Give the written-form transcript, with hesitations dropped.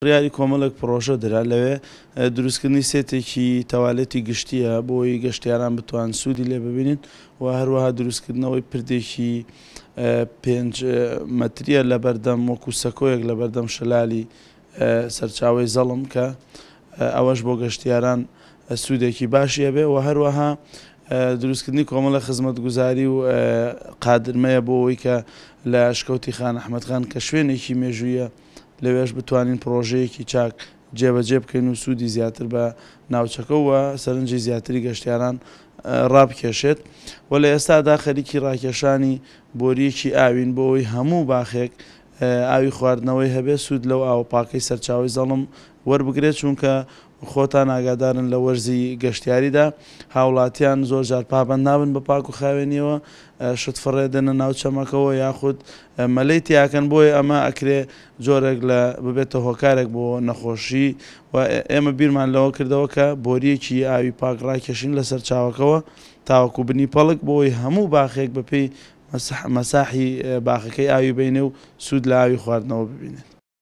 بڕیاری کۆمەڵێک پڕۆژە درا لەوێ دروستکردنی سێتێکی تەوالێتی گشتییە بۆ ئەوەی گەشتیاران بتوان سوودی لێ ببینن و هەروەها دروستکردنەوەی پردێکی پێنج مەتریە لەبەردەم وەکو سەکۆیەک لەبەردەم شەلالی سەرچاوەی زەڵم کە ئەوەش بۆ گەشتیاران سوودێکی باشی هەبێ و هەروەها دروستکردنی کۆمەڵە خزمەتگوزاری و قادرمەیە بۆ ئەوەی کە لە ئەشکەوتی خان ئەحمەد خان کە شوێنێکی مێژوویە لەوێش بتوانین پڕۆژەیەکی چاک جێبەجێ بکەین و سوودی زیاتر بە ناوچەکە و سەرنجی زیاتری گەشتیاران ڕابکێشێت و لە ئێستادا خەریکی ڕاکێشانی بۆرییەکی ئاوین بۆ ئەوەی هەموو باخێک ئاوی خواردنەوەی هەبێت سوود لەو ئاوە پاکەی سەرچاوەی زەڵم وەربگرێت چونکە خۆتان ئاگادارن لە وەرزی گەشتیاریدا هاوڵاتیان زۆر جار پابەند نابن بە پاک و خاوێنیەوە شت فڕێ دەنە ناو چەمەکەوە یاخود مەلەی تیاکەن بۆیە ئەمە ئەکرێ جۆرێک لە ببێتە هۆکارێک بۆ نەخۆشی و ئێمە بیرمان لەوە کردەوە کە بۆریەکی ئاوی پاک ڕاکێشین لە سەرچاوەکەوە تاوەکو بنی پەڵک بۆی هەموو باخێک بەپێی مەساحی باخەکەی ئاوی بینێ و سوود لە ئاوی خواردنەوە ببینێت.